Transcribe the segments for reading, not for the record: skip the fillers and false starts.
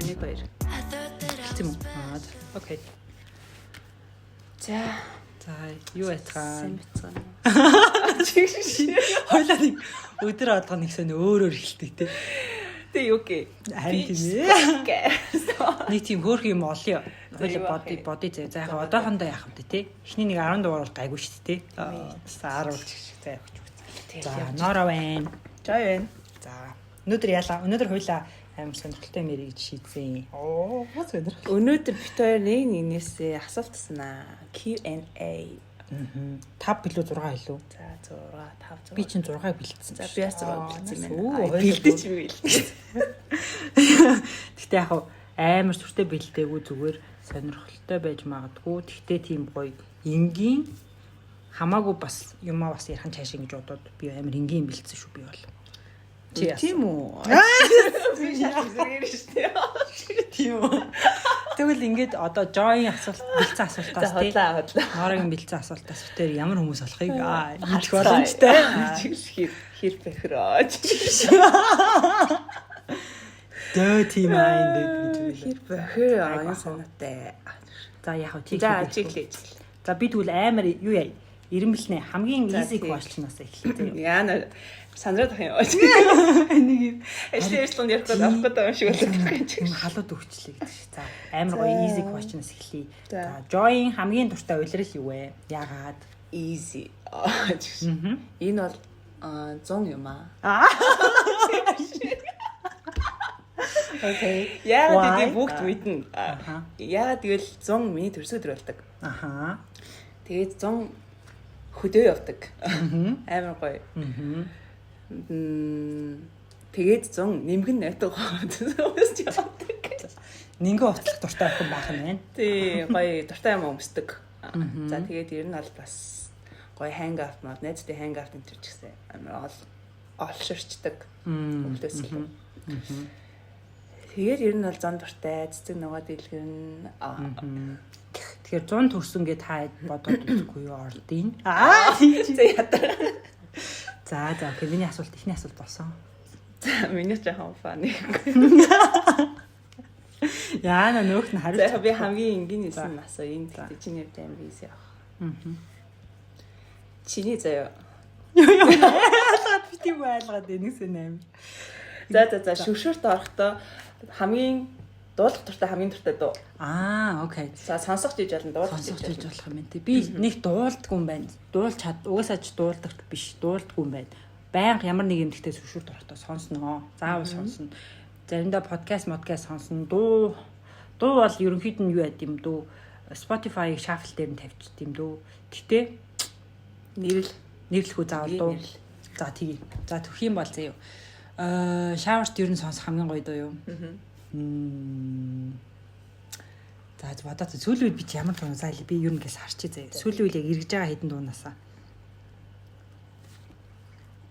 2 1 2. Хэлсэн юм уу? Аа за. Okay. За. За, юу яцгаа? Сайн бацгаана. Хойлоо нэг өдөр болгоно нэг сэн өөр өөр хэлдэг те. Тэг юу гэ? Харин тийм ээ. Нэг тийм хөөрхөн юм олъё. За, юу Хойлоо ах боди юм? боди зэ. За яг одоохондоо яах юм бэ те. Эхний нэг 10 дугаар бол гайгүй шүү дээ те. 10 ч гэх шиг за явчих. За, Нора байна. Жой байна. За, өнөөдөр яалаа. Өнөөдөр хойлоо амар сонирхолтой юм ярих гэж шийдсэн. Оо, сонирхол. Өнөөдөр бит хоёр нэг нэгнээсээ асуулт асуунаа. Q&A. 5 билүү 6 билүү? За 6 5 6. Би чинь 6-ыг бэлдсэн. За би бас 6 бэлдсэн юм Оо, байна. хоёулаа Бэлдэж юм бэлдэж. Гэхдээ яг хав амар сүртэй бэлдээгүй зүгээр сонирхолтой байж магадгүй. Тэгтээ тийм гоё энгийн хамаагүй бас юмаа бас ярих нь цаашаа гэж бодоод би амар энгийн бэлдсэн шүү би бол. Чи яасан? Тийм үү? Би шал зэрэг шүү дээ. Тийм үү. Тэгвэл ингээд одоо Joy-ийн асуулт бэлдсэн асуултаас За тий. хотлаа хотлаа. Норогийн бэлдсэн асуултаас битээр ямар хүмүүс болохыг мэдэх боломжтой. Чиглэл хэр хэр бэхрөө. Dirty minded гэж байна. Хэр бэхрөө оюун санаатай. За яг хав чи За эхлэе. чиглээ. За би тэгвэл амар юу яа? Ирэмблэнэ. Хамгийн За, easy тий. question-аас эхлэе заяа. Яна сандраад ах юм. Нэг юм Ажлын ярилцлаганд ярих гээд авах гээд байгаа юм шиг болоод байгаа юм юм чи. халууд өгчлээ гэдэг шиг. За амар гоё За. easy question-аас эхлэе. За. За Joy-ийн хамгийн дуртай улирал юу вэ? Яагаад? Easy. Энэ бол 100 юм аа. Аа. Okay. Яагаад Why? гэдгийг бүгд мэднэ. Аха. Яагаад гэвэл 100 миний төрсөн өдөр болдог. Аха. Тэгээд 100 хөдөө явдаг. Амар гоё. Тэгээд 100 нэмгэн найтаг өмсөж явдаг. Нингэн утлах дуртай охин байх нь байна. Тий, гоё дуртай юм өмсдөг. За тэгээд ер нь бол бас гоё hangout мод, найзтай hangout энэ төр ч гэсэн амар ол олширчдаг. Өглөөс илүү. Тэгээд ер нь бол зам дуртай, цэцэг нугаад илгэрнэ. Тэгэхээр 100 төрсөн гэ та бодоод үзэхгүй юу ордын. Аа. За ядаа. За за okay миний асуулт эхний асуулт болсон. За миний жоохон funny. Яана нөөх нь хариулт. За яг би хамгийн энгийн нэсэн асуу. Энэ гэхдээ чиний хувьд амар easy ах. Чиний заяа. Ойлгоод би тийм ойлгоод энэс нь амар. За за за шүршүрт орохдоо хамгийн дуулах дуртай хамгийн дуртай дуу. Аа, okay. За сонсох жиж болно, дуулах Сонсох жиж жиж болох юм байна те. Би нэг дуулдгүй юм байна. Дуулж чад угаасаа ч дуулдагч биш, дуулдгүй юм байна. Байнга ямар нэг юм гэхдээ сүшүүрт орохдоо сонсноо. Заавал сонсно. Заримдаа подкаст, модкаст сонсно. Дуу дуу бол ерөнхийд нь юу яд юм дүү. Spotify-ыг shuffle дээр нь тавьчихд юм дүү. Гэтэ Нэрэл. нэрлэхүү заавал дуу. Нэрэл. За тэгье. За төрх юм бол заяа. Shower-т ер нь сонсох хамгийн гоё дуу юу? За бодоод сүүлийн үед би чи ямар дуу заа би ер нь гэс харчи заяа. Сүүлийн үед яг эргэж байгаа хэдэн дуунаасаа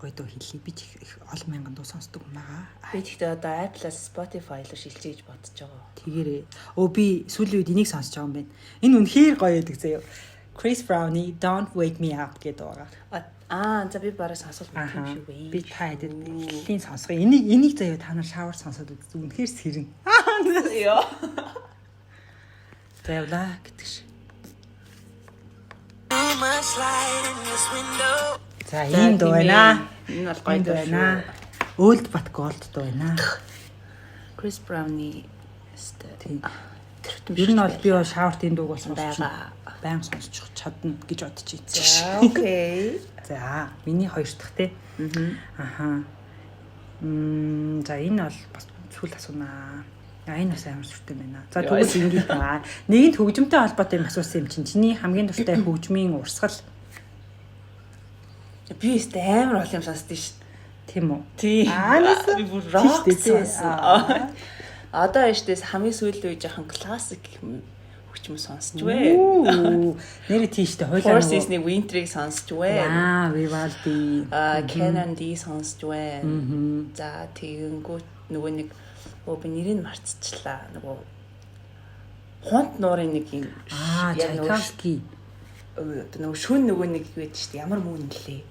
гоё дуу хэлье. Би ч их олон мянган дуу сонсдог юм аа. Би тэгтээ одоо Apple-аас Spotify руу шилжиж гэж бодож байгаа. Тэгээрээ. Өө би сүүлийн үед энийг сонсож байгаа юм байна. Энэ үнэхээр гоё байдаг заяа. Chris Brown-ы Don't Wake Me Up гэдэг байгаа. Аа за би бараг сонсол юм Аха. шиг байна. Би та хэдэд эхлэлийн сонсгоо. Энийг энийг заяа та нар shower сонсоод үзсэн. Үнэхээр сэрнэ. Йоо. За явлаа гэдэг шиг. За ийм дуу байна. Энэ бол гоё Гоё дуу байна. шүү. Old but gold дуу байна. Chris Brown-ы өстэй. Тийм. Тэр Ер нь бол би бол shower-т энэ дууг бол сонсч байгаа. Баян сонсчих чадна гэж бодож байна. За okay. За, миний хоёр дахь те. Аха. За энэ бол бас сүүл асуунаа. А энэ бас амар сүртэй байна. За тэгвэл ингээд аа. Нэгэнт хөгжмөнтэй холбоотой юм асуусан юм чинь. Чиний хамгийн дуртай хөгжмийн урсгал Би өстэй амар олон юм сонсдоо шүү. тийм үү? Тий. Аа, нэс. Би бүр рок Тийм шүү дээ, тий. сонсон. Одоо штээс хамгийн сүүлийн үе жоохон классик хөгжмөн сонсч вэ. Үү. Нэрээ тийштэй хойлоо. Four Seasons-ны Winter-ыг сонсч вэ. Аа, Vivaldi. Аа, Canon D сонсч вэ. За тэгэнгүүт нөгөө нэг өө би нэрийг мартчихлаа. Нөгөө хунт нуурын нэг юм Аа, яг нөгөө Чайковский. одоо нөгөө шүн нөгөө нэг юу гэдэг чинь ямар мөн нэлээ.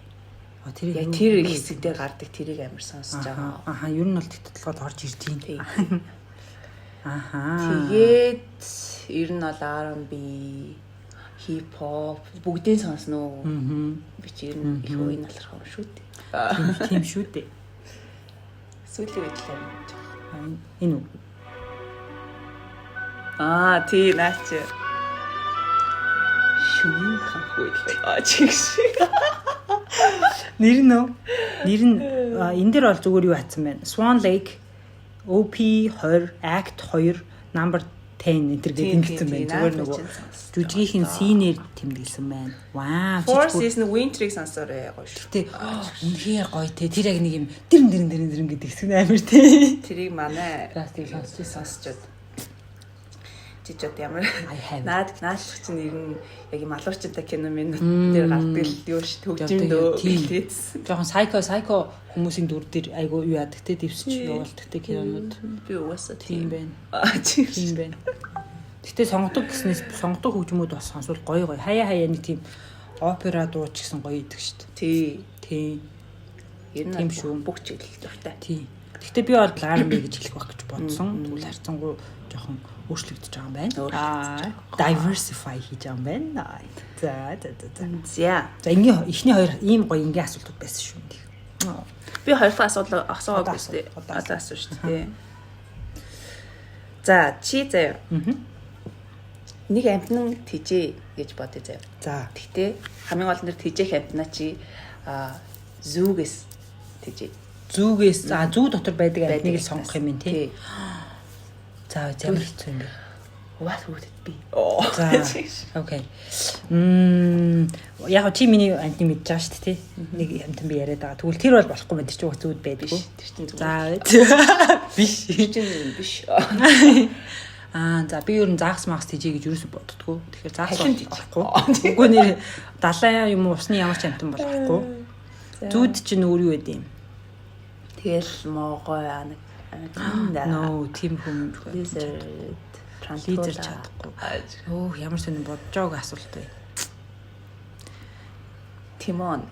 А тэр Яг тэр хэсэг дээр гардаг тэрийг амар сонсож байгаа. Аха, ер нь бол тэтгэл толгойд орж ирж Тий. байна. Аха. Тэгээд ер нь бол R&B, хип хоп бүгдийг сонсно. Би чи ер нь их үеийн алархан шүү дээ. Тийм шүү дээ. Сүүлийн үед л юм. Энэ үү? Аа, тий, наа чи. Шүнэн ханх үйл. Аа, чиг шиг. Нэр нь үү? Нэр нь энэ дээр бол зүгээр юу хатсан байна. Swan Lake OP 20 Act 2 number 10 энэ төр гэдэг ингэсэн байна. Зүгээр нөгөө жүжигийнхэн синээр тэмдэглэсэн байна. Вау. Four Season Winter-ыг сонсоорой гоё шүү. Гэтэ үнэхээр гоё те. Тэр яг нэг юм дэрэн дэрэн дэрэн дэрэн гэдэг хэсэг нь амар те. Тэрийг манай Пластик сонсч сонсчод. Чи ч одоо ямар наад наашлах чинь ер нь яг юм алуурчтай кино минут дээр гардаг л юу ш төгжим дөө гэлээдсэн. Жохон psycho хүмүүсийн дүр дээр айгу юу яадаг те, дэвсч явуулдаг те кинонууд. Би угаасаа тийм байна. Тийм байна. Гэтэ сонгодог гэснээс сонгодог хөгжмүүд бас сонсвол гоё гоё. Хаяа хаяа нэг тийм опера дуу ч гэсэн гоё идэг шүү дээ. Тий. Тий. Ер нь тийм шүү. Бүх чиглэл дуртай. Тий. Гэтэ би бол R&B гэж хэлэх байх гэж бодсон. Тэгвэл харьцангуй жоохон өөрчлөгдөж байгаа юм байна. Diversify хийж байгаа юм байна. За за за за. За. За энгийн эхний хоёр ийм гоё энгийн асуултууд байсан шүү. Би хоёр дахь асуулт асуугаагүй шүү дээ. Одоо асуу шүү дээ. За чи заяа. Нэг амтнан тэжээ гэж бодъё заяа. За. Тэгтээ хамгийн гол нь тэр тэжээх амтнаа чи зүүгээс тэжээ. Зүүгээс зүү дотор байдаг амтныг л сонгох юм тий. За ямар хэцүү юм бэ? What would it be? За. Окей. Яг чи миний амтныг мэдж байгаа шүү дээ тий. Нэг амтан би яриад байгаа. Тэгвэл тэр бол болохгүй мэн, тэр чинь уг зүүд байдгүй. Тэр чинь зүгээр. За биш. Тэр чинь биш. Аа за би ер нь загас магас тэжээ гэж юусоо боддгоо. Тэгэхээр загас болохгүй. Үгүй нэр далайн юм уу усны ямар ч амтан болохгүй. Зүүд чинь өөр юу байд юм? Тэгэл могой аа нэг No, тийм хүм lizard лизер чадахгүй. Өөх ямар сонин бодож байгааг асуулт бай. Тимон.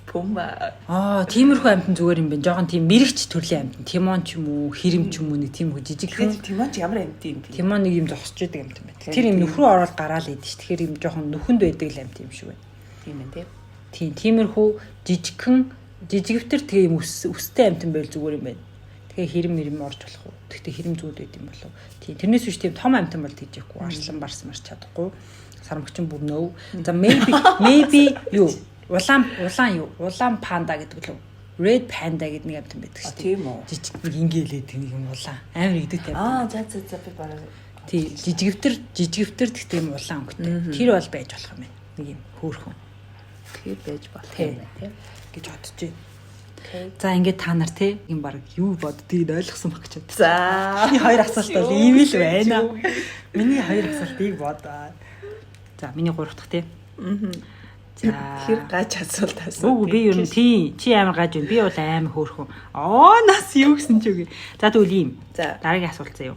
Пумба. Аа, тиймэрхүү амтан зүгээр юм байна. Жохон тийм мэрэгч төрлийн амтан. Тимон ч юм уу, хэрэм ч юм уу нэг тийм хөө жижигхэн. Тимон ч ямар амт юм бэ? Тимон нэг юм зогсож идэг амтан байна. Тэр юм нөх рүү ороод гараал идэв ш. Тэгэхээр юм жохон нөхөнд байдаг л амт юм шиг байна. Тийм ээ, тий. Тийм, тиймэрхүү жижигхэн жижигвтер тэгээ юм өстэй амтан байл зүгээр юм байна. Тэгээ хэрэм мэрэм орж болох уу? Тэгтээ хэрэм зүүд байд юм болов. Тийм, тэрнээс биш тийм том амтан бол тийжээхгүй. Арслан барс марч чадахгүй. Сармагчин бүр нөө. За maybe юу? Улаан юу? Улаан панда гэдэг лөө. Red panda гэдэг нэг амтан байдаг шүү дээ. Тийм үү? Жижиг нэг ингээл нэг юм улаан. Амар идэгтэй амтан. Аа, за за за би бараг. Тийм, жижигвтер тэгтээ юм улаан өнгөтэй. Тэр бол байж болох юм байна. Нэг юм хөөрхөн. Тэр байж болох юм байна, тийм гэж бодож байна. За ингээд та нар те юм баг юу боддгийг ойлгосон баг ч. За. Миний хоёр асуулт бол ийм л байна. Миний хоёр асуултыг бодоо. За миний гурав дахь те. За хэр гаж асуулт асуу. Үгүй би ер нь тий чи амар гаж байна. Би бол амар хөөрхөн. Оо нас юу гэсэн чи үгүй. За тэгвэл ийм. За дараагийн асуулт заяа.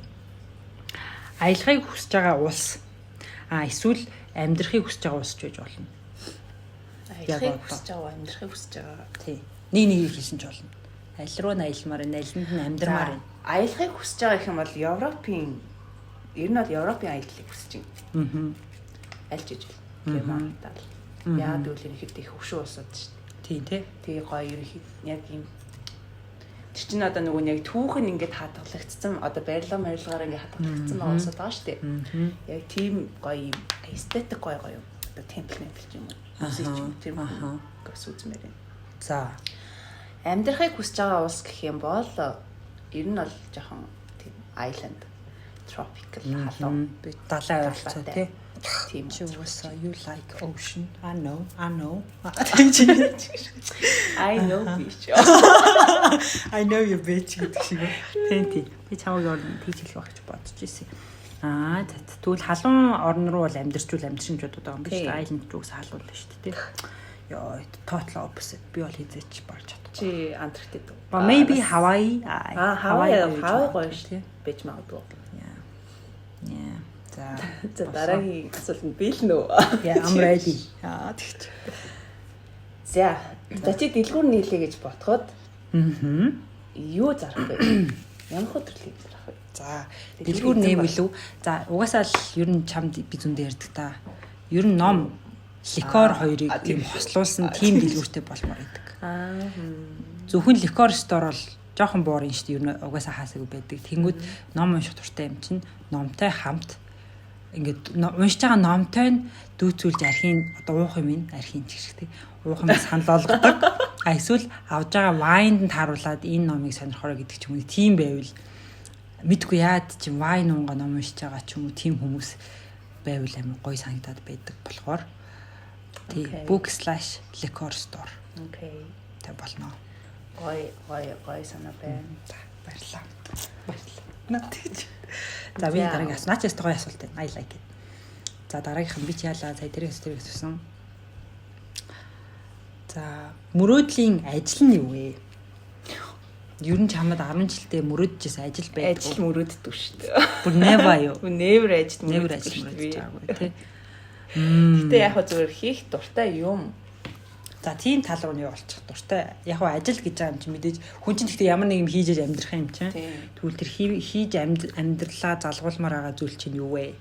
Аялахыг хүсэж байгаа улс. А эсвэл амьдрахыг хүсэж байгаа улс ч байж болно. Аялахыг хүсэж байгаа, амьдрахыг хүсэж байгаа. Тий. Нэг нэгийг хэлсэн ч болно. Аль руу нь аялмаар байна, алинд нь амьдрмаар байна. Аялахыг хүсэж байгаа гэх юм бол Европын ер нь бол Европын аяллыг хүсэж байна. Аль ч ижил. Герман, Итали. Яг гэвэл ерөнхийдөө их хөвшин улсууд шүү дээ. Тийм тий. Тэгээ гоё ерөнхийд яг юм тэр чинь одоо нөгөө нэг түүх нь ингээд хадгалагдсан одоо барилга марилгаар ингээд хадгалагдсан байгаа улсууд байгаа шүү дээ. Яг тийм гоё юм эстетик гоё гоё юм. Одоо темпл мэмпл ч юм уу. Музей ч юм тэр гос үзмээр байна. За амьдрахыг хүсэж байгаа улс гэх юм бол ер нь бол жоохон тийм island tropical халуун далайн ойролцоо тий. Тийм чи угаасаа you like ocean. I know. I know bitch. I know you bitch гэдэг шиг. Тийм тий. Би чамайг орно тийч хэлэх байх гэж бодож ирсэн. Аа тэгвэл халуун орн руу бол амьдарчул амьдарчин ч бодод байгаа юм биш үү? Island ч угсаа халуун л шүү дээ тий. Йоо, total opposite. Би бол хизээч барж чадахгүй. Чи Антарктид үү? Maybe Hawaii. Hawaii гоё шүү дээ. Бэж магадгүй. Yeah. За. За дараагийн асуулт нь биелнэ үү? Yeah, I'm ready. Аа тэгч. За, за чи дэлгүүр нийлээ гэж ботход юу зарах вэ? Ямар хөө төрлийн амьдрах вэ? За, дэлгүүр нээвэл үү? За, угаасаа л ер нь чамд би зөндөө ярьдаг та. Ер нь ном, liquor хоёрыг тийм юм хослуулсан тийм дэлгүүртэй болмоор байдаг. Аа. Зөвхөн liquor store бол жоохон boring шүү дээ. Ер нь угаасаа хаасаагүй байдаг. Тэнгүүд ном унших дуртай юм чинь номтой хамт ингээд уншиж байгаа номтой нь дүүцүүлж архийн одоо уух юм ин архийн ч гэх шиг тий. Уух юм санал болгодог. А эсвэл авж байгаа wine д нь тааруулаад энэ номыг сонирхороо гэдэг ч юм уу. Тийм байвал мэдгүй яад чи wine уунга ном уншиж байгаа ч юм уу тийм хүмүүс байвал амар гоё санагдаад байдаг болохоор тий Okay. book/liquor store Okay. тэ болно. Гоё гоё гоё санаа байна. За баярлалаа. Баярлалаа. Наад тийч. За би За. дараагийн асуулт. Наач яст гоё асуулт байна. I like it. За дараагийнх нь би ч яалаа. Сая тэрийг тэрийг асуусан. За мөрөөдлийн ажил нь юу вэ? Ер нь чамд 10 жилдээ мөрөөдөжсэн ажил байдаг. Ажил мөрөөддөг шүү дээ. Бүр never юу? Never ажил Never мөрөөддөг ажил шүү мөрөөдөж дээ. байгаагүй тий. Гэтэ яг хөө зүгээр хийх дуртай юм. За тийм тал руу нь юу болчих дуртай. Яг хөө ажил гэж байгаа юм чи мэдээж хүн чинь гэхдээ ямар нэг юм хийж амьдрах юм чинь. Тийм. Тэгвэл тэр хийж амьдралаа залгуулмаар байгаа зүйл чинь юу вэ?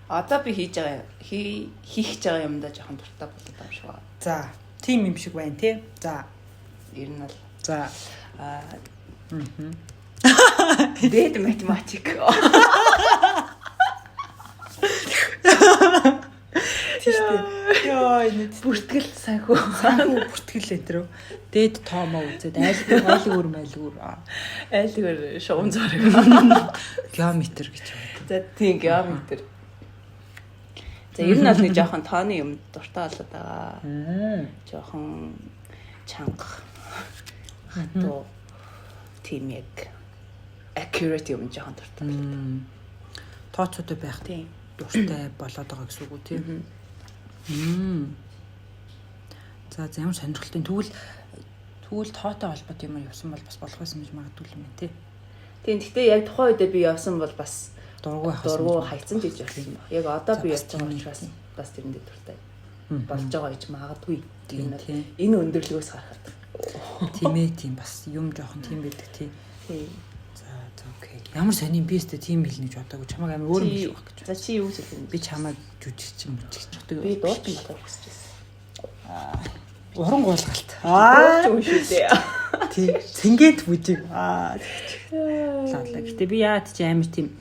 Одоо би хийж байгаа хийх гэж байгаа юмдаа жоохон дуртай болоод байгаа юм шиг байна. За, тийм юм шиг байна тий. За, Ер нь бол за. аа дээд математик. Тийм шүү дээ. Йоо, энэ Бүртгэл санхүү. санхүү бүртгэл энэ рүү. Дээд тоомоо үзээд айлгүр майлгүр. Айлгөр шугам зураг. Геометр гэж байна. За тийм геометр. За ер нь бол нэг жоохон тооны юм дуртай болоод байгаа. Жоохон чанга хатуу тийм яг accurate юм жоохон дуртай болоод. Тооцоотой байх Тийм. дуртай болоод байгаа гэсэн үг үү тий? За за ямар сонирхолтой. Тэгвэл тоотой холбоотой юм явсан бол бас болох байсан гэж магадгүй юм байна тий. Тийм гэхдээ яг тухайн үедээ би явсан бол бас Дургүй байх байсан дургу гэж хайцсан ч гэж болсон баг. Яг одоо За, би бас явж байгаа тийм учраас бас тэрэндээ дуртай болж байгаа гэж магадгүй. Тийм, Энэ бол тийм. энэ өндөрлөгөөс харахад. Тийм ээ тийм бас юм жоохон тийм байдаг тий. Тийм. За за okay. Ямар сонин би өстө тийм хэлнэ гэж бодоагүй. Чамайг амар өөр юм Чи- хэлэх байх гэж. За чи юу гэж хэлнэ? Би чамайг жүжигчин мүжигч гэдэг. Би дуучин болохыг хүсэж байсан. Уран гуулгалт. Дуучин юм шүү дээ. Тий. Цэнгэт бүжиг. Аа тэгч. Лаалаа. Гэтэ би яад чи амар тийм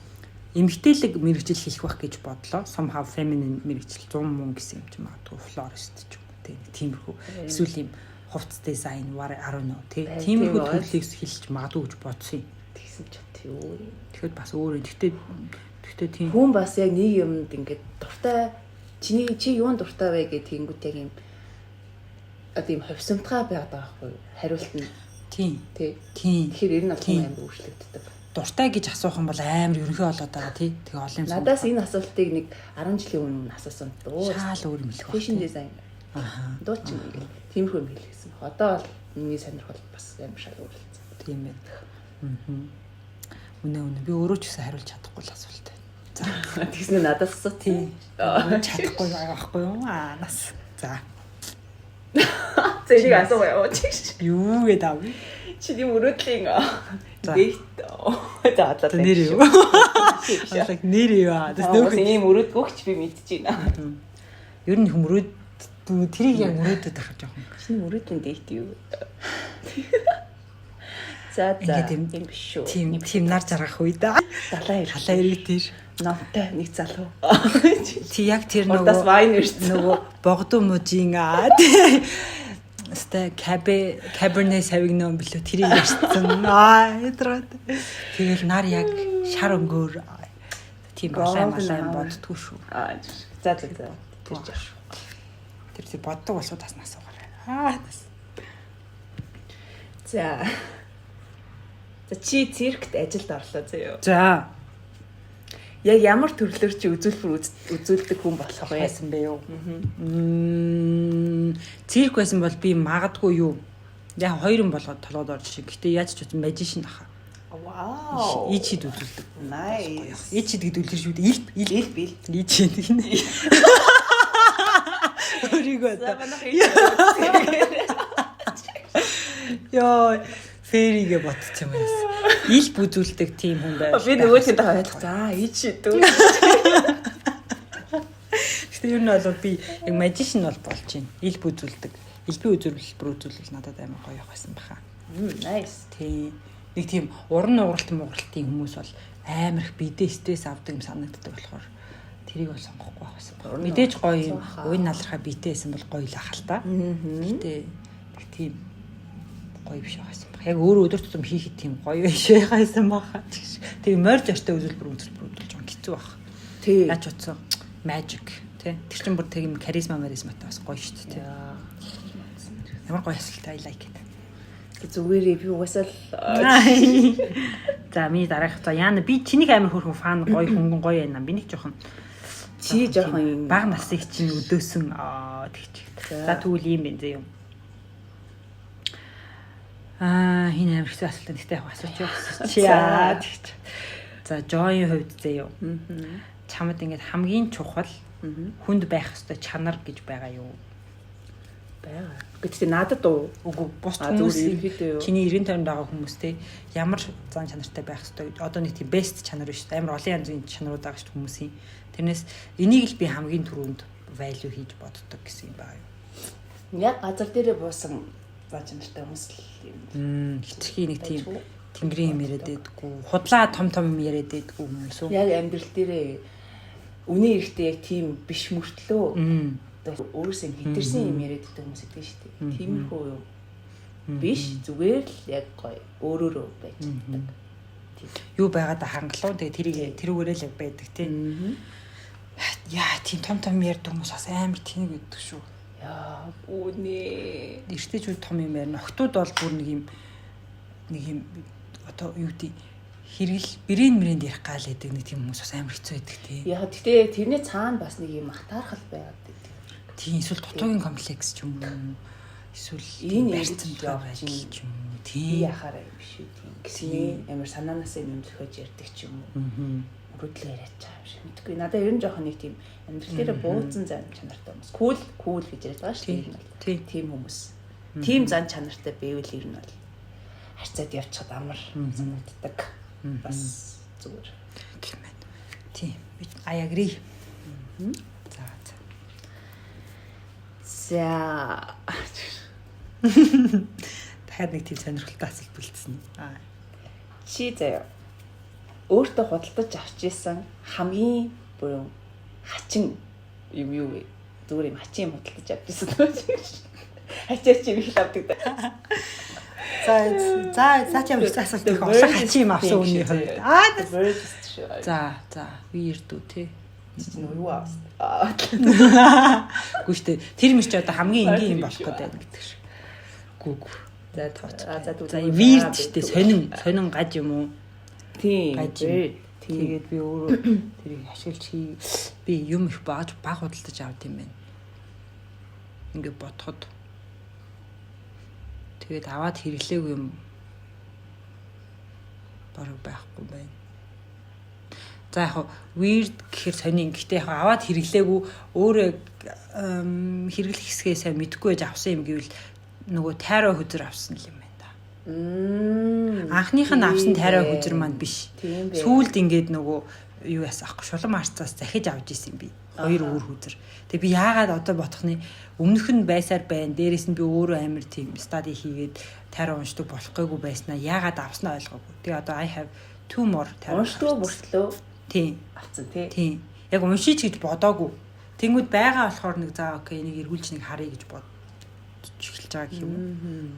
эмгтээлэг мэрэгжил хийх байх гэж бодлоо. Somehow feminine мэрэгжил 100 мөн гэсэн юм чи магадгүй florist ч юм уу тий. Нэг тиймэрхүү. Эсвэл ийм хувцас дизайн war I don't know тий. Бай, Тиймэрхүү тийм бай. төрлийг хэлж магадгүй гэж бодсон юм. Тэгсэн ч юу. Тэгэхэд бас өөр юм. Гэтэ гэтэ тийм Хүн бас яг нэг юмд ингээд дуртай чиний чи юунд дуртай вэ гэх тэгэнгүүт яг юм одоо юм ховсомтгай байгаад байгаа байхгүй юу? Хариулт нь тийм тий. тийм Тэгэхээр ер нь бол Тийм. хүн амар өөрчлөгддөг. дуртай гэж асуух юм бол амар ерөнхий болоод байгаа тий. Тэгээ олон юм Надаас энэ асуултыг нэг 10 жилийн өмнө асуусан дөө. шаал өөр юм хэлэх байх. Fashion design. Аха. Дуучин гэл тиймэрхүү юм хэлсэн. Одоо бол миний сонирхол бас амар шал өөрчлөлтсөн. Тийм ээ. Мгм. Үнэ үнэ би өөрөө ч гэсэн хариулж чадахгүй л асуулт байна. За. Тэгснэ надаас асуу Тий. Чадахгүй байгаа байхгүй юу? Аа нас. За. За энийг асуугаа явууч. Юу гэдэг ав? Чиний мөрөөдлийн За. date. За одоо За нэр юу? Like нэр юу аа. Тэс Тэс нөх ийм мөрөөдгөөгч би мэдэж байна. Ер нь хүмүүрөөд тэрийг яг мөрөөдөд байх жоохон. Чиний мөрөөдлийн date юу? За за. Ингээд юм- юм биш шүү. Тийм тийм нар жаргах үе да. Далайн ирэх. Халаа ирэх тэр. Номтой нэг залуу. Чи яг тэр Урдаас нөгөө вайн ирсэн. нөгөө богдуу мужийн аа тий. Ста кабе каберне савигнон билүү тэрийг ярьсан. Аа ядраад. Тэгэл нар яг шар өнгөөр тийм балай Golden малай hour. боддгоо шүү. Аа за за за. Тэр жаа. Тэр тэр боддог болсоо тас насуугаарай. Аа нас. За. За чи циркт ажилд орлоо заяа. За. Яг ямар төрлөөр чи үзүүлбэр үзүүлдэг хүн болох вэ? Байсан бэ юу? Цирк байсан бол би магадгүй юу? Яг хоёр юм болгоод толгойд орж шиг. Гэтэ яаж ч утсан magician аха. Вау. Ич хид үзүүлдэг. Nice. Ич хид гэдэг үлгэр шүү дээ. Илп илп Ил бил. ич хид гинэ. Өөрийгөө За одоо манайх ич. ёо фэригээ ботчих юм яас. Ил бүзүүлдэг тийм хүн байв. Би нөгөөх нь даа ойлгох. За, ич дүү. Гэтэ ер нь бол би яг magician бол болж байна. Ил бүзүүлдэг. Элбийн үзүүлбэр үзүүлвэл надад амар гоё явах байсан баха. Nice. Тий. Нэг тийм уран нугаралт мугаралтын хүмүүс бол амар их бидээ стресс авдаг юм санагддаг болохоор тэрийг бол сонгохгүй байх байсан байна. Мэдээж гоё юм уян налархаа биетэй байсан бол гоё л ах л та. Гэтэ нэг тийм гоё биш байсан баг. Яг өөрөө өдөр тутам хийхэд тийм гоё биш байсан баха. Тэгээ морь зортой үзүүлбэр үзүүлж байгаа хэцүү баг. Тий. Яаж утсан magic тий. Тэр чинь бүр тийм харизма маризматай бас гоё шүү дээ. Ямар гоё асуулт, I like it. Зүгээрээ би угаасаа л За, миний дараах, за, Яна, би чиний амар хөөрхөн фан, гоё хөнгөн гоё байна. Би нэг жоохон чи жоохон юм бага насыг чинь өдөөсөн аа тэгч. За, тэгвэл ийм байна зэ юм. Аа, хин амар хэцүү асуулт. Гэхдээ яг асууч юу асууч яа тэгч. За, Joy-ийн хувьд зэ юу. Чамд ингээд хамгийн чухал хүнд байх ёстой чанар гэж байгаа юу? Байгаа. Гэхдээ надад уу? Үгүй, бус хүмүүс хүмүүсийн, чиний эргэн тойронд байгаа хүмүүстэй ямар зан чанартай байх ёстой? Одоо нэг тийм best чанар биш. Амар олон янзын чанарууд байгаа шүү дээ хүмүүсийн. Тэрнээс энийг л би хамгийн түрүүнд value хийж боддог гэсэн юм байгаа юу? Яг газар дээрээ буусан зан чанартай хүмүүс л юм. Хитрхи нэг тийм тэнгэрийн юм яриад байдаггүй. Худлаа том том юм яриад байдаггүй хүмүүс үү? Яг амьдрал дээрээ үнийн эрэхтэй яг тийм биш мөртлөө өөрөөсөө хэтэрсэн юм яриад байдаг хүмүүс гэдэг шүү дээ. Тиймэрхүү юм биш, зүгээр л яг гоё өөрөөрөө байж чаддаг. Юу байгаад хангалуун, тэгээ тэрийг тэрүүгээрээ л яг байдаг тийм. Яа, тийм том том ярьдаг хүмүүс бас амар тэнэг байдаг шүү. Яа, үнэ. Эртэжүүд том юм ярина. Охтууд бол бүр нэг юм одоо юу гэдэг, хэрэгэл брэнд мрэнд ярих гал гэдэг нэг тийм хүмүүс бас амар хэцүү байдаг тий. Яа, гэтээ тэрний цаана бас нэг юм атаархал байгаад байдаг. Тийм, эсвэл дутуугийн комплекс ч юм уу. Эсвэл энэ барьцамтай байдал ч юм уу. Тийм. Яхаараа юм биш үү тийм. Гэсэн амар санаанаас юм зөхиож ярьдаг ч юм уу. Мөрөдлөө яриад байгаа юм шиг. Мэдгүй. Надад ер нь жоохон нэг тийм амьдрал дээр бууцсан зан чанартай хүмүүс. Cool, cool гэж яриад байгаа шүү дээ. Тийм хүмүүс. Тийм зан чанартай байвал ер нь бол харьцаад явчихад амар санагддаг. Бас зүгээр. Тийм байна. Тийм. I agree. За за. За. Дахиад нэг тийм сонирхолтой асуулт бэлдсэн. Аа. Чи заяа. Өөртөө худалдаж авч исэн хамгийн бүрэн хачин юм юу вэ? Зүгээр юм хачин юм худалдаж авч исэн. Хачаач юм их л авдаг да. За за за, чи ямар хэцүү асуулт их олон хачин юм авсан үний хувьд. Аа, за за, weird үү те. Чи юу авсан? Үгүй шүү дээ. Тэр мөр чи одоо хамгийн энгийн юм болох гэдэг байна гэдэг шиг. Гүү гүү. За, тооц. За за, weird шүү дээ. Сонин сонин гаж юм уу? Тийм. Гаж. Тэгээд би өөрөө тэрийг ашиглаж хий, би юм их бааж баг худалдаж авд юм байна. Ингээ бодоход. Тэгээд аваад хэрэглээгүй юм бараг байхгүй байна. За, яг weird гэхэр сонин. Гэхдээ яг аваад хэрэглээгүй, өөрөө хэрэглэх хэсгээ сайн мэдэхгүй байж авсан юм гэвэл нөгөө таро хөзөр авсан л юм байна да. Анхных нь авсан таро хөзөр маань биш. Сүүлд ингээд нөгөө юу яасан ахгүй, шулам арцаас захиж авч исэн юм би. Хоёр өөр хөзөр. Тэгээ би яагаад одоо бодохны өмнөх нь байсаар байна. Дээрээс нь би өөрөө амар тийм study хийгээд таро уншдаг болохгүйгүй байснаа яагаад авснаа ойлгоогүй. Тэгээ одоо I have two more таро. Уншдаггүй мөртлөө Тийм. Авцсан тий. Тийм. Яг уншийч гэж бодоогүй. Тэнгүүд байгаа болохоор нэг за okay, энийг эргүүлж нэг харъя гэж бодож эхэлж байгаа гэх юм уу.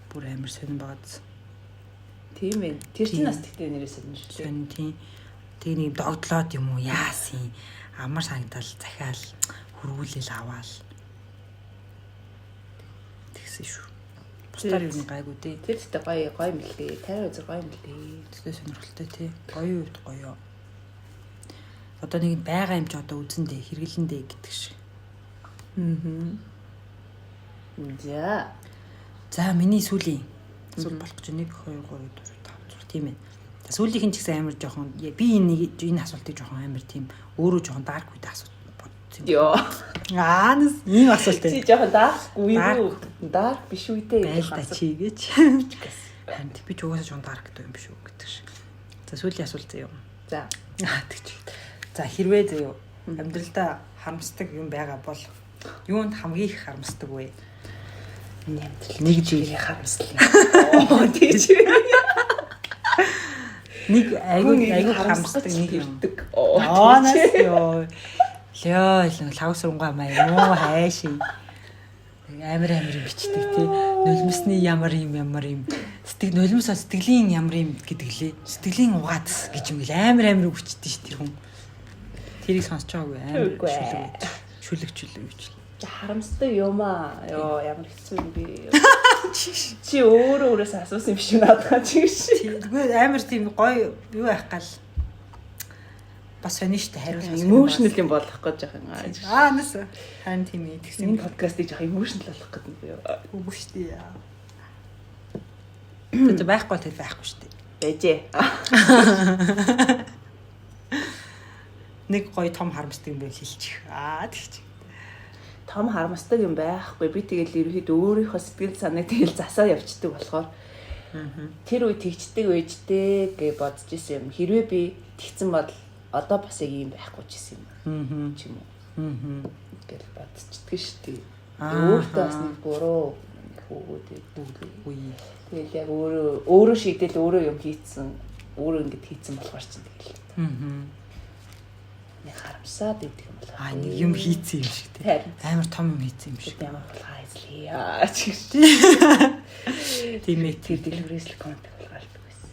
Бүр амар сонирн байгаад. Тийм ээ. Тэр чинь бас тэгтээ нэрээ сонирн шүү дээ. Сонин, тийм. Тэгээ нэг догдлоод юм уу яасан амар санагдал захиал хөргүүлэл аваал тэгсэн шүү. Бусдаар юу нэг гайгүй дээ. Тэр тэгтээ гоё гоё юм лээ. Таро үзэр гоё юм лээ. Тэгтээ сонирхолтой тий. Гоё үед гоё. Одоо нэг байгаа юм чи одоо үзэн дээ, хэрэглэн дээ гэдэг шиг. Аа. За. За, миний сүүлийн асуулт болох гэж 1 2 3 4 5 6, тийм ээ. За, сүүлийнх нь ч гэсэн амар жоохон би энэ асуултыг жоохон амар тийм өөрөө жоохон dark үед асуулт бодсон юм. Йоо. Аа, нэс ийм асуулт Чи жоохон dark үе үү? Dark биш үедээ байл та чи гэж. Харин би ч угаасаа жоон dark юм биш үү гэдэг шиг. За, сүүлийн асуулт заяа. За. Тэгч. За, хэрвээ заяа, амьдралдаа харамсдаг юм байгаа бол юунд хамгийн их харамсдаг вэ? Миний амьдрал нэг зүйл харамсал юм. Оо, тийч. Нэг айгүй айгүй харамсдаг нэг юм. Аа, нас ёо. Лёо, лав сурнгаа маа юм уу хайшин. Амар амар юм бичдэг тий. Нулимсны ямар юм ямар юм. Сэтгэл нулимс сэтгэлийн ямар юм гэдэг лээ. Сэтгэлийн угаат гэж юм гээл амар амар үг бичдэг ш тэр хүн. Тэрийг сонсож байгаагүй амар шүлэг. Шүлэг шүлэг гэж. Харамсдаг юм аа. Йоо, ямар хэцүү юм бэ. Чи өөрөө өөрөөсөө асуусан юм биш үү надад чи гэж. Тэгвэл амар тийм гоё юу байх гал бас сонин штэ хариулах. Emotional юм болох гэж байгаа юм. Аа, нэс. Харин тийм ээ. Тэгсэн энэ подкастыг жоох emotional болох гэдэг юм бэ? Үгүй штэ. Тэгээд байхгүй тэр байхгүй штэ. Бэжээ. Нэг гоё том харамсдаг юм байл хэлчих. Аа, тэгч. Том харамсдаг юм байхгүй. Би тэгэл ерөнхийдөө өөрийнхөө сэтгэл санааг тэгэл засаа явцдаг болохоор тэр үе тэгчдэг байжтэй гэж бодож исэн юм. Хэрвээ би тэгсэн бол одоо бас яг ийм байхгүй ч гэсэн юм. Ч юм уу. Гэл бодчихдаг шүү дээ. Өөртөө бас нэг буруу нэг өгөөд байдаг. Тэгэл яг өөрөө өөрөө шийдэл өөрөө юм хийцэн, өөрөө ингэж хийцэн болохоор чинь тэгэл. Нэг харамсаад идэх юм бол. Аа, нэг юм хийцэн юм шиг тий. Амар том юм хийцэн юм шиг. Амар булгаа эзлэе. Ч гэж. Тийм ээ. Тэр дэлгүүрээс л контакт болгоолдог байсан.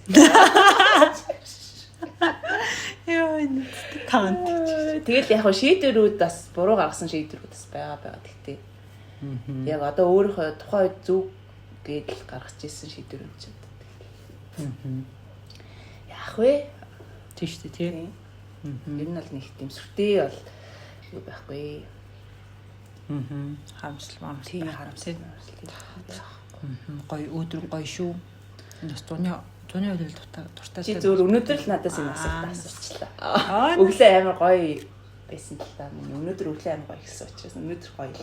Йоо, энэ кант. Тэгэл яг хөө шийдвэрүүд бас буруу гаргасан шийдвэрүүд бас байгаа. Тэгтээ. Яг одоо өөрийнхөө тухайн үед зөв гэдэл гаргаж ирсэн шийдвэр юм чинь. Яах вэ? Тийм шүү дээ, тий. Ер нь бол нэг тийм сүртэй бол юу байхгүй. Харамсал маамсал. Тийм, харамсал. Гоё өдөр гоё шүү. Энэ бас зуны үйл дуртай. Чи зөвөр өнөөдөр л надаас энэ асуулт асуучлаа. Өглөө амар гоё байсан л та. Миний өнөөдөр өглөө амар гоё гэсэн учраас өнөөдөр гоё л.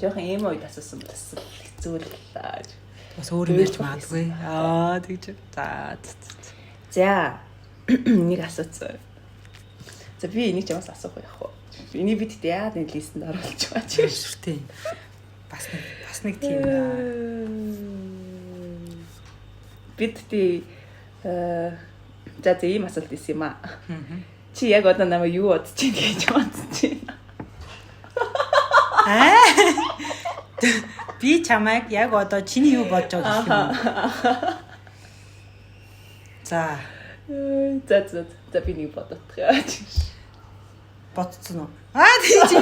Жохон ийм үед асуусан бол бас хэцүү л. Бас өөр юм ярьж магадгүй. Аа, тэгж. За. За. Нэг асууцсан. За, би энийг чамаас асуух явах уу? Энийг би тэгтээ яагаад энэ листэнд оруулж байгаа чи? Сүртэй. Бас нэг тийм аа. Бид тий за за ийм асуулт исэн юм аа. Чи яг одоо намайг юу бодож чинь гэж бодож байна. Аа. Би чамайг яг одоо чиний юу бодож байгаа гэх юм уу? За. За за за би нэг бодох яа. Бодцсон уу? Аа, тий чи.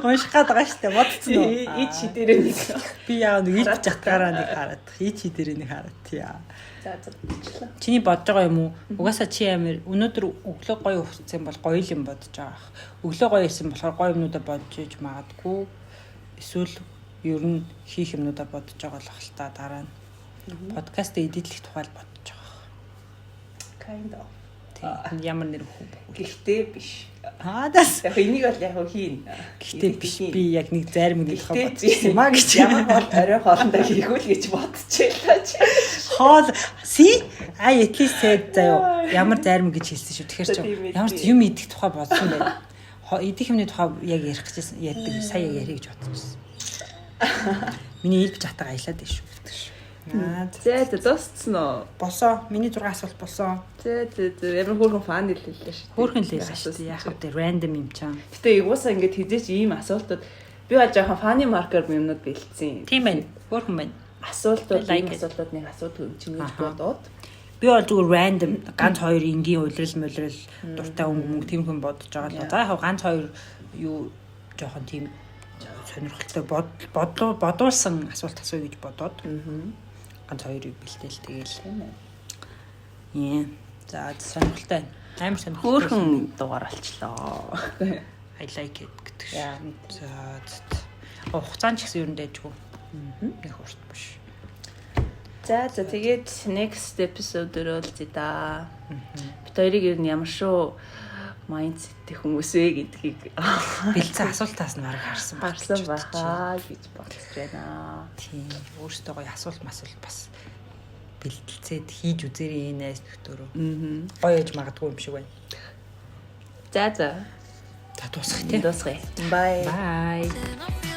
Унших гээд байгаа шүү дээ. Бодцсон уу? Ич чи дээрээ нэг. Би яа нэг ич чатгаараа нэг хараад. Ич чи дээрээ нэг хараад. Яа. За за бодлоо. Чиний бодож байгаа юм уу? Угаасаа чи амир өнөөдөр өглөө гоё өвцсөн бол гоё юм бодож байгаа ах. Өглөө гоё исэн болохоор гоё юмнуудаа бодож иж магадгүй. Эсвэл ер нь хийх юмнуудаа бодож байгаа л ах л та дараа нь. Подкаст эдитлэх тухай л бодож байгаа. Kind of. Тийм. Ямар нэр хүү. Гэхдээ биш. Аа, дас. Яг энийг бол яг хийн. Гэхдээ биш, би яг нэг зарим нэг тухай бодчихсон юм аа гэж. Ямар бол орой хоолндоо хийх үл гэж бодчихлаа чи. Хоол see I at least said заяо. Ямар зарим гэж хэлсэн шүү. Тэгэхээр чи ямар ч юм идэх тухай бодсон байна. Идэх юмны тухай яг ярих гэжсэн ярьдаг. Сая яг ярих гэж бодчихсон. Миний ил бич атга аялаад байна шүү гэдэг шүү. За за дууссан уу? Болсон. Миний 6 асуулт болсон. За за за ямар хөөрхөн фан хэллээ шүү. Хөөрхөн хэллээ шүү дээ. Яг хөтэ random юм чам. Гэтэ угаасаа ингэж хизээч ийм асуултууд би бол жоохон funny marker юмнууд бэлдсэн. Тийм байна. Хөөрхөн байна. Асуултууд ийм асуултууд нэг асуудаг юм чинь гэж бодоод. Би бол зүгээр random ганц хоёр энгийн улирал мулирал дуртай өнгө мөнгө тийм хүн бодож байгаа л. За яг ганц хоёр юу жоохон тийм сонирхолтой бодуулсан асуулт асууя гэж бодоод. Ганц хоёрыг бэлдээл тэгэл. Яа. За сонирхолтой байна. Амар сонирхолтой. Хөөрхөн дугаар болчлоо. I like it гэдэг. Яа. За. Хугацаанд ч гэсэн ер нь дайжгүй. Нэг урт биш. За за тэгээд next episode дээр уулзъя да. Бид хоёрыг ер нь ямар шүү mindset тэй хүмүүс вэ гэдгийг Бэлдсэн асуултаас нь бараг харсан байх харсан гэж бодож байна. байхаа гэж бодож байна. Тийм. Өөрөөсөө гоё асуулт масуулт бас бэлдэлцээд хийж үзээрэй найз нөхдөөрөө. Гоё яж магадгүй юм шиг байна. За за. За, дуусгах, тийм. Дуусгая. Bye. Bye. And I